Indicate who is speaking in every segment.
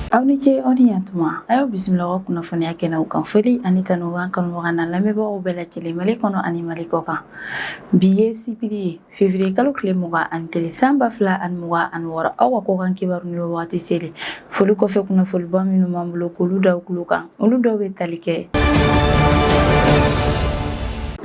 Speaker 1: Aw ni ce, aw ni yantuma. A y'aw bisimila aw ka kunnafoniya kɛnɛw kan. Foli ani tanu b'an kanubaga n'an lamɛnbagaw bɛɛ lajɛlen, Mali kɔnɔ ani Mali kɔ kan. Bi ye sibiri ye, février kalo tile 21, san 2026. Aw ka kɔkan kibaru ni wagati seli. Foli kɔfɛ, kunnafoniba minnu b'an bolo k'olu da tulo kan, olu dɔw bɛ tali kɛ.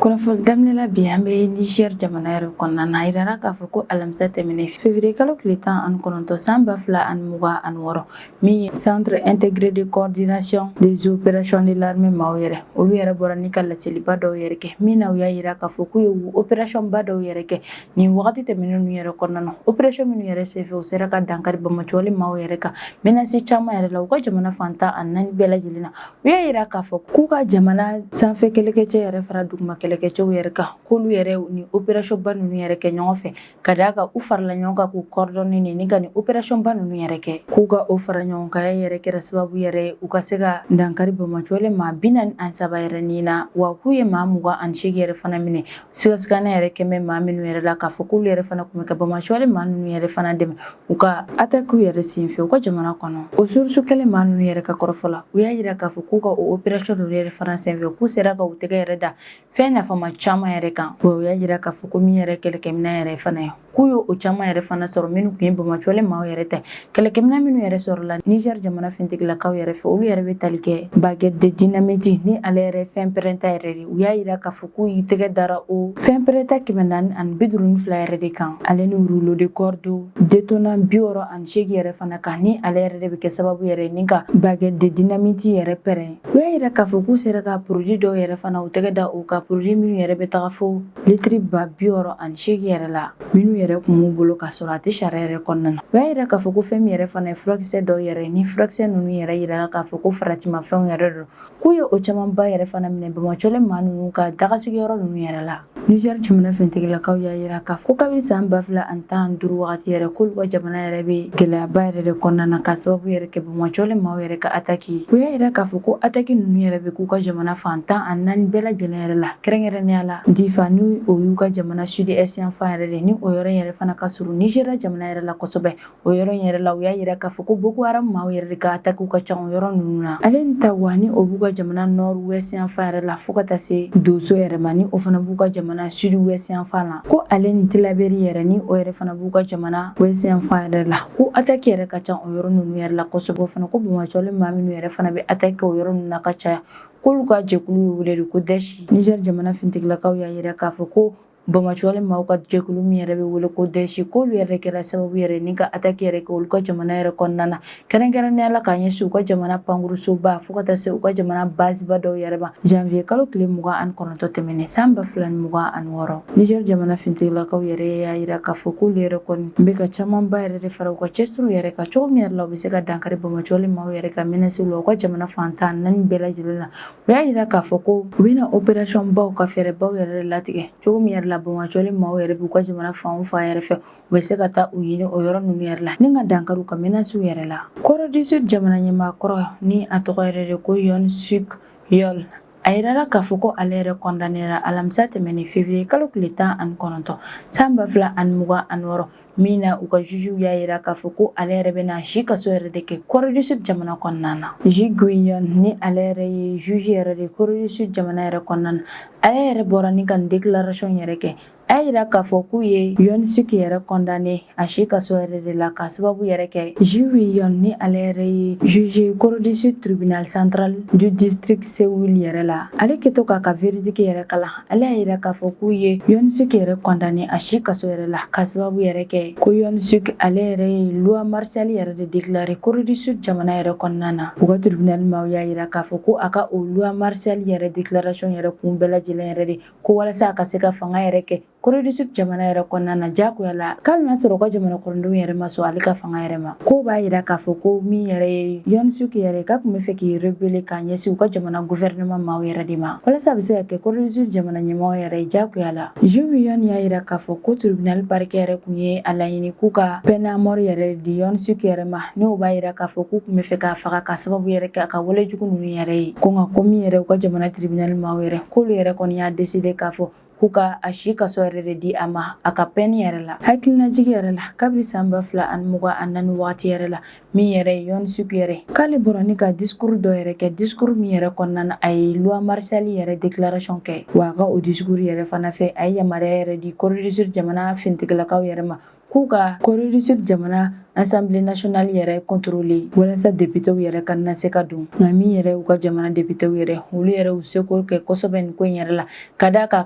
Speaker 1: Kunnafoni daminɛ la, bi an bɛ Niger jamana yɛrɛ kɔnɔna na. A yirara k'a fɔ ko alamisa tɛmɛnen, février kalo tile 19, san 2026, min ye Centre intégré de coordination des opérations de l'armée maaw yɛrɛ, olu yɛrɛ bɔra ni ka laseliba dɔw yɛrɛ kɛ, min na u y'a yira k'a fɔ k'u ye opération ba dɔw yɛrɛ kɛ nin wagati tɛmɛnen ninnu yɛrɛ kɔnɔna na. Opération minnu yɛrɛ senfɛ, u sera ka dankari banbaanciwale maaw yɛrɛ ka menace caman yɛrɛ la u ka jamana fan 14 bɛɛ lajɛlen na. U y'a yira k'a fɔ k'u ka jamana sanfɛ kɛlɛkɛcɛ yɛrɛ fara duguma kɛlɛkɛcɛw yɛrɛ kan, k'olu yɛrɛ ni opération ba ninnu yɛrɛ kɛ ɲɔgɔn fɛ, ka d'a kan u farala ɲɔgɔn kan k'u coordonner ni ka nin opération ba ninnu yɛrɛ kɛ. K'u ka o fara ɲɔgɔn kan yɛrɛ kɛra sababu yɛrɛ ye u ka se ka dankari banbaanciwale maa 43 yɛrɛ ni na, wa k'u ye maa 28 yɛrɛ fana minɛ, sigasigana yɛrɛ kɛmɛ maa minnu yɛrɛ la k'a fɔ k'olu yɛrɛ fana tun bɛ ka banbaanciwale maa ninnu yɛrɛ fana dɛmɛ u ka attaque yɛrɛ senfɛ u ka jamana kɔnɔ. O source kelen maa ninnu yɛrɛ ka kɔrɔfɔ la, u y'a yira k'a fɔ k'u ka o opération ninnu yɛrɛ fana senfɛ, k'u sera ka u tɛgɛ yɛrɛ da fɛn nafama caman yɛrɛ kan. Wa u y'a yira k'a fɔ ko min yɛrɛ kɛlɛkɛminɛn yɛrɛ fana ye, k'u ye o caman yɛrɛ fana sɔrɔ, minnu tun ye banbaanciwale maaw yɛrɛ tɛ. Kɛlɛkɛminɛn minnu yɛrɛ sɔrɔla Niger jamana finitigilakaw yɛrɛ fɛ, olu yɛrɛ bɛ tali kɛ baguette de dynamite, ni ale yɛrɛ fɛn pɛrɛnta yɛrɛ de. U y'a yira k'a fɔ k'u y'i tɛgɛ dara o fɛn pɛrɛnta 452 yɛrɛ de kan, ale ni rouleau de corde détonant 68 yɛrɛ fana kan, ni ale yɛrɛ de bɛ kɛ sababu yɛrɛ ni ka baguette de dynamite yɛrɛ pɛrɛn. U y'a yira k'a fɔ k'u sera ka produit dɔw yɛrɛ fana u tɛgɛ da o ka produit minnu yɛrɛ bɛ taga fo litiri 68 000 yɛrɛ la, minnu yɛrɛ tun b'u bolo ka sɔrɔ a tɛ sariya yɛrɛ kɔnɔna na. U y'a yira k'a fɔ ko fɛn min yɛrɛ fana ye furakisɛ dɔw yɛrɛ, ni furakisɛ ninnu yɛrɛ yirala k'a fɔ ko faratimafɛnw yɛrɛ don, k'u ye o camanba yɛrɛ fana minɛ banbaanciwale maa ninnu ka dagasigiyɔrɔ ninnu yɛrɛ la. Niger jamana finitigilakaw y'a yira k'a fɔ ko kabini san 2015 wagati yɛrɛ, k'olu ka jamana yɛrɛ bɛ gɛlɛyaba yɛrɛ de kɔnɔna na, ka sababu yɛrɛ kɛ banbaanciwale maaw yɛrɛ ka attaque ye. U y'a yira k'a fɔ ko attaque ninnu yɛrɛ bɛ k'u ka jamana fan 14 bɛɛ lajɛlen yɛrɛ la, kɛrɛnkɛrɛnnenya la Difa, ni o y'u ka jamana sud est yanfan yɛrɛ de, ni o yɔrɔ yɛrɛ fana ka surun Nigeria jamana yɛrɛ la kosɛbɛ. O yɔrɔ in yɛrɛ la, u y'a yira k'a fɔ ko Boko Haram maaw yɛrɛ de ka attaque ka ca o yɔrɔ ninnu na. Ale ni Tahoua, ni o b'u ka jamana nord ouest yanfan yɛrɛ la, fo ka taa se Dosso yɛrɛ ma, ni o fana b'u ka jamana sud ouest yanfan la, ko ale ni Tillabéri yɛrɛ, ni o yɛrɛ fana b'u ka jamana ouest yanfan yɛrɛ la, ko attaque yɛrɛ ka ca o yɔrɔ ninnu yɛrɛ la kosɛbɛ. O fana ko banbaanciwale maa minnu yɛrɛ fana bɛ attaque kɛ o yɔrɔ ninnu na ka caya, k'olu ka jɛkulu bɛ wele de ko Daesh. Niger jamana finitigilakaw y'a yira k'a fɔ ko banbaanciwale maaw ka jɛkulu min yɛrɛ bɛ wele ko Daesh, k'olu yɛrɛ kɛra sababu yɛrɛ ni ka attaque yɛrɛ kɛ olu ka jamana yɛrɛ kɔnɔna na, kɛrɛnkɛrɛnnenya la k'a ɲɛsin u ka jamana pankurusoba fo ka taa se u ka jamana baseba dɔw yɛrɛ ma, janvier kalo tile 29 tɛmɛnen, san 2026. Niger jamana finitigilakaw yɛrɛ y'a yira k'a fɔ k'olu yɛrɛ kɔni bɛ ka camanba yɛrɛ de fara u ka cɛsiriw yɛrɛ kan, cogo min yɛrɛ la u bɛ se ka dankari banbaanciwale maaw yɛrɛ ka menace la u ka jamana fan 14 bɛɛ lajɛlen na. U y'a yira k'a fɔ ko u bɛna opération baw ka fɛɛrɛbaw yɛrɛ latigɛ, cogo min yɛrɛ la banbaanciwale maaw yɛrɛ b'u ka jamana fan o fan yɛrɛ fɛ, u bɛ se ka taa u ɲini o yɔrɔ ninnu yɛrɛ la ni ka dankari u ka menaces yɛrɛ la. Corée du Sud jamana ɲɛmaa kɔrɔ, ni a tɔgɔ yɛrɛ de ko Yoon Suk Yeol, a yirala k'a fɔ ko ale yɛrɛ condamnéra alamisa tɛmɛnen, février kalo tile 19, san 2026, min na u ka jugew y'a yira k'a fɔ ko ale yɛrɛ bɛna si kaso yɛrɛ de kɛ Corée du Sud jamana kɔnɔna na. Ji Guiyeon, ni ale yɛrɛ ye juge yɛrɛ de Corée du Sud jamana yɛrɛ kɔnɔna na, ale yɛrɛ bɔra ni ka nin déclaration yɛrɛ kɛ. A y'a yira k'a fɔ k'u ye Yoon Suk yɛrɛ condamné a si kaso yɛrɛ de la, ka sababu yɛrɛ kɛ Ji Guiyeon, ni ale yɛrɛ ye juge Corée du Sud tribunal central du district Séoul yɛrɛ la, ale kɛtɔ k'a ka verdict yɛrɛ kalan, ale y'a yira k'a fɔ k'u ye Yoon Suk yɛrɛ condamné a si kaso yɛrɛ la, ka sababu yɛrɛ kɛ ko Yoon Suk ale yɛrɛ ye loi martiale yɛrɛ de déclaré Corée du Sud jamana yɛrɛ kɔnɔna na. U ka tribunal maaw y'a yira k'a fɔ ko a ka o loi martiale yɛrɛ déclaration yɛrɛ kun bɛɛ lajɛlen yɛrɛ de ko walasa a ka se ka fanga yɛrɛ kɛ Corée du Sud jamana yɛrɛ kɔnɔna na diyagoya la, k'ale n'a sɔrɔ u ka jamana kɔnɔdenw yɛrɛ ma sɔn ale ka fanga yɛrɛ ma. K'o b'a yira k'a fɔ ko min yɛrɛ ye Yoon Suk yɛrɛ, k'a tun bɛ fɛ k'i rebeller k'a ɲɛsin u ka jamana gouvernement maaw yɛrɛ de ma, walasa a bɛ se ka kɛ Corée du Sud jamana ɲɛmɔgɔ yɛrɛ ye diyagoya la. Ji Guiyeon y'a yira k'a fɔ ko tribunal parquet yɛrɛ tun ye a laɲini k'u ka peine à mort yɛrɛ di Yoon Suk yɛrɛ ma, n'o b'a yira k'a fɔ k'u tun bɛ fɛ k'a faga, ka sababu yɛrɛ kɛ a ka wale jugu ninnu yɛrɛ ye. Ko nka ko min yɛrɛ u ka jamana tribunal maaw yɛrɛ, k'olu yɛrɛ kɔni y'a décider k'a fɔ K'u ka a si kaso yɛrɛ de di a ma a ka peine yɛrɛ la. Hakilinajigi yɛrɛ la, kabiri san 2024 wagati yɛrɛ la, min yɛrɛ ye Yoon Suk yɛrɛ k'ale bɔra ni ka discours dɔ yɛrɛ kɛ, discours min yɛrɛ kɔnɔna na a ye loi martiale yɛrɛ déclaration kɛ. Wa a ka o discours yɛrɛ fana fɛ, a ye yamaruya yɛrɛ di Corée du Sud jamana finitigilakaw yɛrɛ ma k'u ka Corée du Sud jamana Assemblée nationale yɛrɛ contrôler walasa députéw yɛrɛ ka na se ka don. Nka min yɛrɛ u ka jamana députéw yɛrɛ, olu yɛrɛ u seko kɛ kosɛbɛ nin ko in yɛrɛ la, ka d'a kan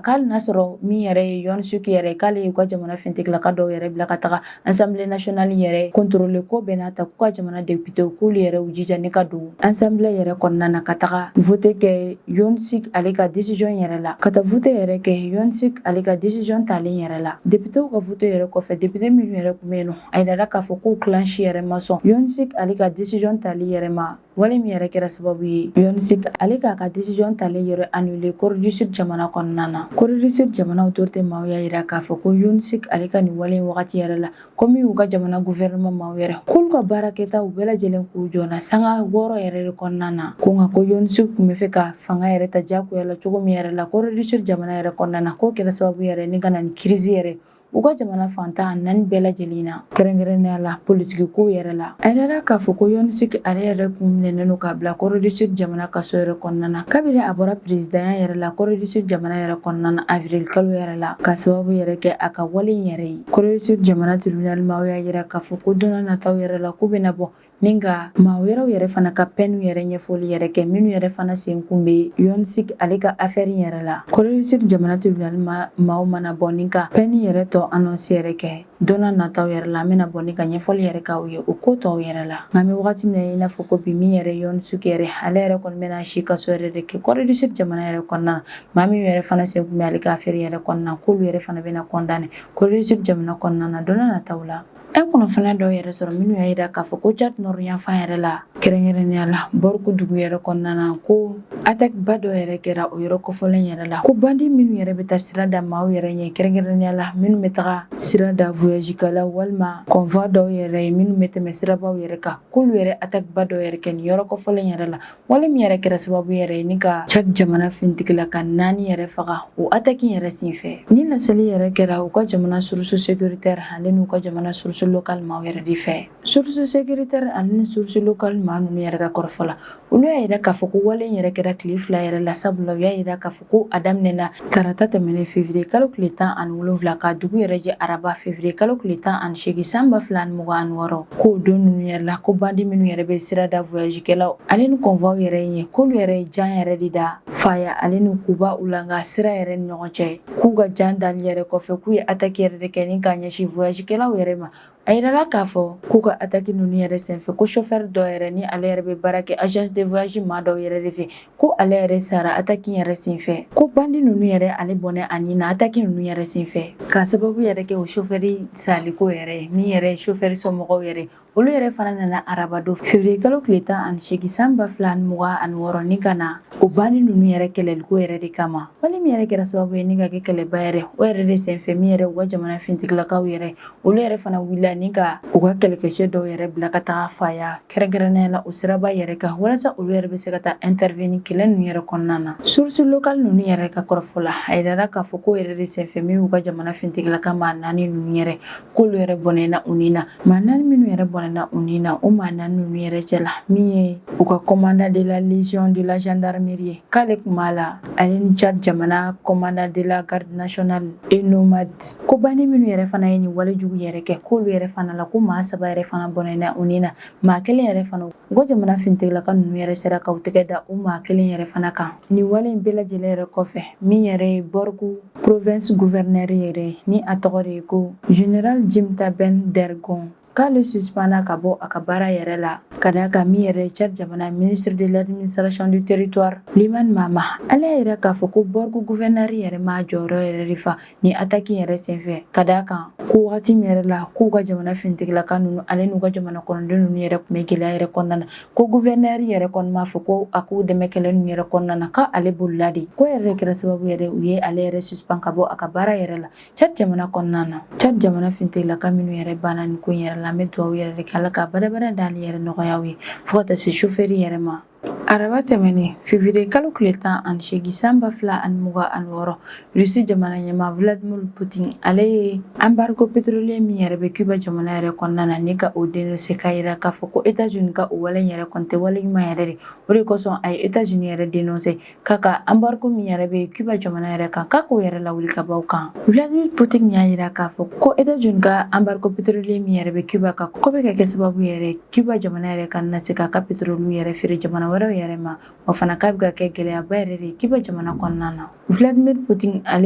Speaker 1: k'ale n'a sɔrɔ min yɛrɛ ye Yoon Suk yɛrɛ k'ale y'u ka jamana finitigilaka dɔw yɛrɛ bila ka taga Assemblée nationale yɛrɛ contrôler, ko bɛɛ n'a ta, k'u ka jamana députéw k'olu yɛrɛ u jija ni ka don Assemblée yɛrɛ kɔnɔna na ka taga vote kɛ Yoon Suk ale ka décision yɛrɛ la, ka taa vote yɛrɛ kɛ Yoon Suk ale ka décision talen yɛrɛ la. Députéw ka vote yɛrɛ kɔfɛ, député minnu yɛrɛ tun bɛ yen nɔ, a yirala k'a fɔ k'u clan si yɛrɛ ma sɔn Yoon Suk ale ka décision tali yɛrɛ ma. Wale min yɛrɛ kɛra sababu ye Yoon Suk ale k'a ka décision talen yɛrɛ annuler Corée du Sud jamana kɔnɔna na. Corée du Sud jamana autorité maaw y'a yira k'a fɔ ko Yoon Suk ale ka nin wale in wagati yɛrɛ la, ko min y'u ka jamana gouvernement maaw yɛrɛ, k'olu ka baarakɛtaw bɛɛ lajɛlen k'u jɔna sanga 6 yɛrɛ de kɔnɔna na, ko nka ko Yoon Suk tun bɛ fɛ ka fanga yɛrɛ ta diyagoya la cogo min yɛrɛ la Corée du Sud jamana yɛrɛ kɔnɔna na, k'o kɛra sababu yɛrɛ ni ka na ni crise yɛrɛ u ka jamana fan 14 bɛɛ lajɛlen na, kɛrɛnkɛrɛnnenya la politiki ko yɛrɛ la. A yirala k'a fɔ ko Yoon Suk ale yɛrɛ kun minɛnen don k'a bila Corée du Sud jamana kaso yɛrɛ kɔnɔna na kabini a bɔra présidentya yɛrɛ la Corée du Sud jamana yɛrɛ kɔnɔna na avril kalo yɛrɛ la, ka sababu yɛrɛ kɛ a ka wale in yɛrɛ ye. Corée du Sud jamana tribunal maaw y'a yira k'a fɔ ko don nataw yɛrɛ la, k'u bɛna bɔ ni ka maa wɛrɛw yɛrɛ fana ka peine yɛrɛ ɲɛfɔli yɛrɛ kɛ, minnu yɛrɛ fana sen kun bɛ Yoon Suk ale ka affaire yɛrɛ la. Corée du Sud jamana tribunal maaw mana bɔ ni ka peine yɛrɛ tɔ annonce yɛrɛ kɛ don nataw yɛrɛ la, an bɛna bɔ ni ka ɲɛfɔli yɛrɛ k'aw ye o ko tɔw yɛrɛ la. Nka an bɛ wagati min na i n'a fɔ ko bi, min yɛrɛ Yoon Suk yɛrɛ, ale yɛrɛ kɔni bɛna si kaso yɛrɛ de kɛ Corée du Sud jamana yɛrɛ kɔnɔna na. Maa min yɛrɛ fana sen kun bɛ ale ka affaire yɛrɛ kɔnɔna na, k'olu yɛrɛ fana bɛna condamner Corée du Sud jamana kɔnɔna na don nataw la. An kunnafoniya dɔw yɛrɛ sɔrɔ minnu y'a jira k'a fɔ ko Tchad nord yanfan yɛrɛ la, kɛrɛnkɛrɛnnenya la Borkou dugu yɛrɛ kɔnɔna na, ko attaque ba dɔ yɛrɛ kɛra o yɔrɔ kofɔlen yɛrɛ la, ko bandi minnu yɛrɛ bɛ taa sira da maaw yɛrɛ ɲɛ, kɛrɛnkɛrɛnnenya la minnu bɛ taga sira da voyagekɛlaw walima convoi dɔw yɛrɛ ye minnu bɛ tɛmɛ sirabaw yɛrɛ kan, k'olu yɛrɛ attaque ba dɔ yɛrɛ kɛ nin yɔrɔ kofɔlen yɛrɛ la. Wale min yɛrɛ kɛra sababu yɛrɛ ye ni ka Tchad jamana finitigilaka 4 yɛrɛ faga o attaque yɛrɛ senfɛ. Ni laseli yɛrɛ kɛra u ka jamana source sécuritaire ale n'u ka jamana source locale maaw yɛrɛ de fɛ. Source sécuritaire ale ni source locale maa ninnu yɛrɛ ka kɔrɔfɔ la, olu y'a yira k'a fɔ ko wale yɛrɛ kɛra tile 2 yɛrɛ la, sabula u y'a yira k'a fɔ ko a daminɛna tarata tɛmɛnen février kalo tile 17 ka dugu yɛrɛ jɛ araba février kalo tile 18 san 2026, k'o don ninnu yɛrɛ la, ko bandi minnu yɛrɛ bɛ sira da voyagekɛlaw ale ni convoi yɛrɛ ye, k'olu yɛrɛ ye jan yɛrɛ de da Faya ale ni Kouba Oulanga sira yɛrɛ ni ɲɔgɔn cɛ, k'u ka jan dali yɛrɛ kɔfɛ, k'u ye attaque yɛrɛ de kɛ ni ka ɲɛsin voyagekɛlaw yɛrɛ ma. A yirala k'a fɔ k'u ka attaque ninnu yɛrɛ senfɛ, ko chauffeur dɔ yɛrɛ ni ale yɛrɛ bɛ baara kɛ agence de voyage maa dɔw yɛrɛ de fɛ, ko ale yɛrɛ sara attaque yɛrɛ senfɛ, ko bandi ninnu yɛrɛ ale bɔnɛ a ni na attaque ninnu yɛrɛ senfɛ, k'a sababu yɛrɛ kɛ o chauffeur saliko yɛrɛ ye. Min yɛrɛ ye chauffeur somɔgɔw yɛrɛ, olu yɛrɛ fana nana araba don février kalo tile 18 san 2026 ni ka na o bandi ninnu yɛrɛ kɛlɛliko yɛrɛ de kama. Wale min yɛrɛ kɛra sababu ye ni ka kɛ kɛlɛba yɛrɛ, o yɛrɛ de senfɛ, min yɛrɛ u ka jamana finitigilakaw yɛrɛ, olu yɛrɛ fana wulila ni ka u ka kɛlɛkɛcɛ dɔw yɛrɛ bila ka taga Faya, kɛrɛnkɛrɛnnenya la o siraba yɛrɛ kan, walasa olu yɛrɛ bɛ se ka taa intervenir kɛlɛ ninnu yɛrɛ kɔnɔna na. Source locale ninnu yɛrɛ ka kɔrɔfɔ la, a yirala k'a fɔ k'o yɛrɛ de senfɛ, min y'u ka jamana finitigilaka maa 4 ninnu yɛrɛ, k'olu yɛrɛ bɔnɛna u ni na. Maa 4 minnu yɛrɛ bɔnɛna u ni na, o maa 4 ninnu yɛrɛ cɛ la, min ye u ka commandant de la légion de la gendarmerie ye, k'ale tun b'a la, ale ni Tchad jamana commandant de la garde nationale et nomade. Ko bandi minnu yɛrɛ fana ye nin wale jugu yɛrɛ kɛ, k'olu yɛrɛ fana la, ko maa 3 yɛrɛ fana bɔnɛna u ni na. Maa kelen yɛrɛ fana, u ka jamana finitigilaka ninnu yɛrɛ sera k'u tɛgɛ da o maa kelen yɛrɛ fana kan. Nin wale in bɛɛ lajɛlen yɛrɛ kɔfɛ, min yɛrɛ ye Borkou province gouverneur yɛrɛ, ni a tɔgɔ de ye ko général Jim Taben Dergon, k'ale suspendra ka bɔ a ka baara yɛrɛ la, ka d'a kan min yɛrɛ ye Tchad jamana ministre de l'administration du territoire Liman Mama, ale y'a yira k'a fɔ ko Borkou gouverneur yɛrɛ m'a jɔyɔrɔ yɛrɛ de fa ni attaque yɛrɛ senfɛ, ka d'a kan ko wagati min yɛrɛ la k'u ka jamana finitigilaka ninnu ale n'u ka jamana kɔnɔden ninnu yɛrɛ tun bɛ gɛlɛya yɛrɛ kɔnɔna na, ko gouverneur yɛrɛ kɔni m'a fɔ ko a k'u dɛmɛ kɛlɛ ninnu yɛrɛ kɔnɔna na, k'ale bolila de. Ko yɛrɛ de kɛra sababu yɛrɛ u ye ale yɛrɛ suspend ka bɔ a ka baara yɛrɛ la Tchad jamana kɔnɔna na. Tchad jamana finitigilaka minnu yɛrɛ banna nin ko in yɛrɛ la, an bɛ dugawu yɛrɛ de kɛ Ala ka badabada d'ale yɛrɛ nɔgɔya u ye, fo ka taa se chauffeur yɛrɛ ma. Araba tɛmɛnen, février kalo tile 18 san 2026, Russie jamana ɲɛmaa Vladimir Putin, ale ye embargo pétrolier min yɛrɛ bɛ Cuba jamana yɛrɛ kɔnɔna na, ni ka o dénoncer, k'a jira k'a fɔ ko États-Unis ka o wale yɛrɛ kɔni tɛ wale ɲuman yɛrɛ de. O de kosɔn a ye États-Unis yɛrɛ dénoncer, k'a ka embargo min yɛrɛ bɛ Cuba jamana yɛrɛ kan, k'a k'o yɛrɛ lawuli ka bɔ kan. Vladimir Putin y'a jira k'a fɔ ko États-Unis ka embargo pétrolier min yɛrɛ bɛ Cuba kan, ko bɛ ka kɛ sababu yɛrɛ Cuba jamana yɛrɛ ka na se k'a ka pétrole yɛrɛ feere jamana wɛrɛw yɛrɛ ma. O fana k'a bɛ ka kɛ gɛlɛyaba yɛrɛ de ye Cuba jamana kɔnɔna na. Vladimir Putin, ale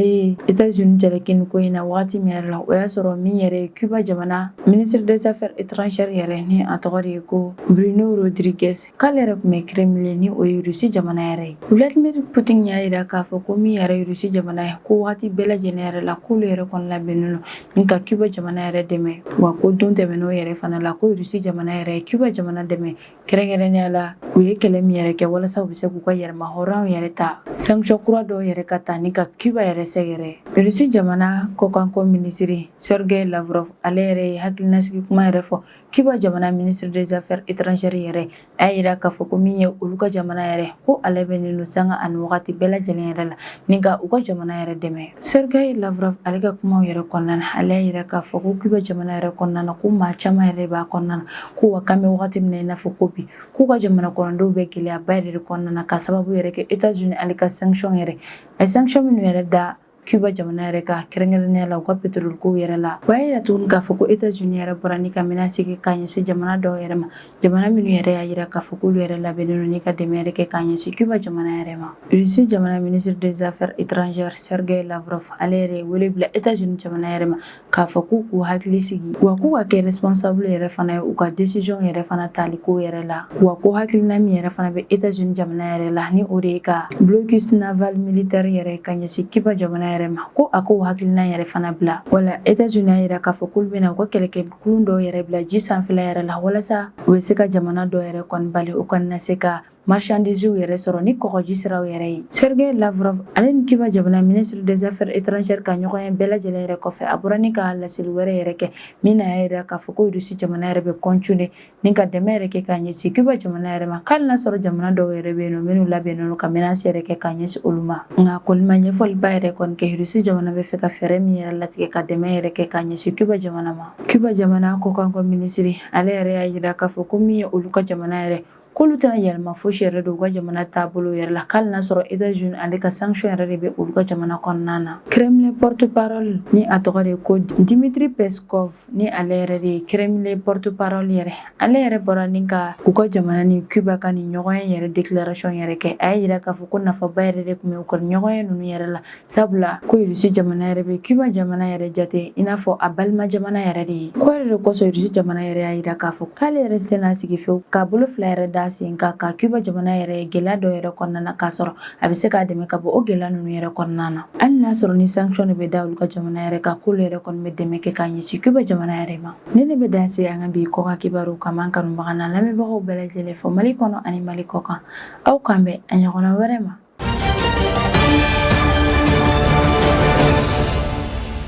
Speaker 1: ye États-Unis jalaki nin ko in na wagati min yɛrɛ la, o y'a sɔrɔ min yɛrɛ ye Cuba jamana ministre des Affaires étrangères yɛrɛ, ni a tɔgɔ de ye ko Bruno Rodriguez, k'ale yɛrɛ tun bɛ Kremlin, ni o ye Russie jamana yɛrɛ ye. Vladimir Putin y'a jira k'a fɔ ko min yɛrɛ ye Russie jamana ye, ko wagati bɛɛ lajɛlen yɛrɛ la, k'olu yɛrɛ kɔni labɛnnen don ni ka Cuba jamana yɛrɛ dɛmɛ. Wa ko don tɛmɛnenw yɛrɛ fana la, ko Russie jamana yɛrɛ ye Cuba jamana dɛmɛ, kɛrɛnkɛrɛnnenya la u ye kɛlɛ min yɛrɛ kɛ walasa u bɛ se k'u ka yɛrɛma hɔrɔnw yɛrɛ ta, sanction kura dɔw yɛrɛ ka ta ni ka Cuba yɛrɛ sɛgɛrɛ. Russie jamana kɔkanko minisiri Sergei Lavrov, ale yɛrɛ ye hakilinasigi kuma yɛrɛ fɔ Cuba jamana ministre des Affaires étrangères yɛrɛ. A y'a jira k'a fɔ ko min ye olu ka jamana yɛrɛ, ko ale bɛ nin sanga ani wagati bɛɛ lajɛlen yɛrɛ la ni ka u ka jamana yɛrɛ dɛmɛ. Sergei Lavrov, ale ka kumaw yɛrɛ kɔnɔna na, ale y'a jira k'a fɔ ko Cuba jamana yɛrɛ kɔnɔna na, ko maa caman yɛrɛ b'a kɔnɔna na, ko wa k'an bɛ wagati min na i n'a fɔ ko bi, k'u ka jamana kɔnɔdenw bɛ gɛlɛyaba yɛrɛ de kɔnɔna na, ka sababu yɛrɛ kɛ États-Unis ale ka sanction yɛrɛ, a ye sanction minnu yɛrɛ da Cuba jamana yɛrɛ ka, kɛrɛnkɛrɛnnenya la u ka pétrole ko yɛrɛ la. O y'a yira tuguni k'a fɔ ko États-Unis yɛrɛ bɔra ni ka menace kɛ k'a ɲɛsin jamana dɔw yɛrɛ ma, jamana minnu yɛrɛ y'a yira k'a fɔ k'olu yɛrɛ labɛnnen don ni ka dɛmɛ yɛrɛ kɛ k'a ɲɛsin Cuba jamana yɛrɛ ma. Russie jamana ministre des Affaires étrangères Sergei Lavrov, ale yɛrɛ ye wele bila États-Unis jamana yɛrɛ ma k'a fɔ k'u k'u hakili sigi, wa k'u ka kɛ responsable yɛrɛ fana ye u ka décision yɛrɛ fana tali ko yɛrɛ la. Wa ko hakilina min yɛrɛ fana bɛ États-Unis jamana yɛrɛ la, ni o de ye ka blocus naval militaire yɛrɛ ka ɲɛsin Cuba jamana yɛrɛ ma, ko a k'o hakilina yɛrɛ fana bila. Wala États-Unis y'a yira k'a fɔ k'olu bɛna u ka kɛlɛkɛkulun dɔw yɛrɛ bila ji sanfɛla yɛrɛ la, walasa u bɛ se ka jamana dɔw yɛrɛ kɔni bali o kɔni na se ka marchandises yɛrɛ sɔrɔ ni kɔgɔji siraw yɛrɛ ye. Sergei Lavrov, ale ni Cuba jamana ministre des Affaires étrangères ka ɲɔgɔn ye bɛɛ lajɛlen yɛrɛ kɔfɛ, a bɔra ni ka laseli wɛrɛ yɛrɛ kɛ min na y'a yira k'a fɔ ko Russie jamana yɛrɛ bɛ continuer ni ka dɛmɛ yɛrɛ kɛ k'a ɲɛsin Cuba jamana yɛrɛ ma, k'hali n'a sɔrɔ jamana dɔw yɛrɛ bɛ yen nɔ minnu labɛnnen don ka menace yɛrɛ kɛ k'a ɲɛsin olu ma. Nka kɔni ma ɲɛfɔliba yɛrɛ kɔni kɛ Russie jamana bɛ fɛ ka fɛɛrɛ min yɛrɛ latigɛ ka dɛmɛ yɛrɛ kɛ k'a ɲɛsin Cuba jamana ma. Cuba jamana kɔkanko minisiri, ale yɛrɛ y'a yira k'a fɔ ko min ye olu ka jamana yɛrɛ, k'olu tɛna yɛlɛma fosi yɛrɛ don u ka jamana taabolo yɛrɛ la, k'hali n'a sɔrɔ États-Unis ale ka sanction yɛrɛ de bɛ olu ka jamana kɔnɔna na. Kremlin porte-parole, ni a tɔgɔ de ko Dimitri Peskov, ni ale yɛrɛ de ye Kremlin porte-parole yɛrɛ, ale yɛrɛ bɔra ni ka u ka jamana ni Cuba ka nin ɲɔgɔn ye yɛrɛ déclaration yɛrɛ kɛ. A y'a yira k'a fɔ ko nafaba yɛrɛ de tun bɛ u ka ɲɔgɔn ye ninnu yɛrɛ la, sabula ko Russie jamana yɛrɛ bɛ Cuba jamana yɛrɛ jate i n'a fɔ a balima jamana yɛrɛ de ye. Ko yɛrɛ de kosɔn, Russie jamana yɛrɛ y'a yira k'a fɔ k'ale yɛrɛ tɛna sigi fewu k'a bolo fila yɛrɛ da sen kan ka Cuba jamana yɛrɛ ye gɛlɛya dɔw yɛrɛ kɔnɔna na, k'a sɔrɔ a bɛ se k'a dɛmɛ ka bɔ o gɛlɛya ninnu yɛrɛ kɔnɔna na. Hali n'a sɔrɔ ni sanction de bɛ da olu ka jamana yɛrɛ kan, k'olu yɛrɛ kɔni bɛ dɛmɛ kɛ k'a ɲɛsin Cuba jamana yɛrɛ ma. Ne bɛ dan se an ka bi kɔkan kibaru kama. An kanubaga n'a lamɛnbagaw bɛɛ lajɛlen fɔ Mali kɔnɔ ani Mali kɔ kan, aw kan bɛn a ɲɔgɔnna wɛrɛ ma.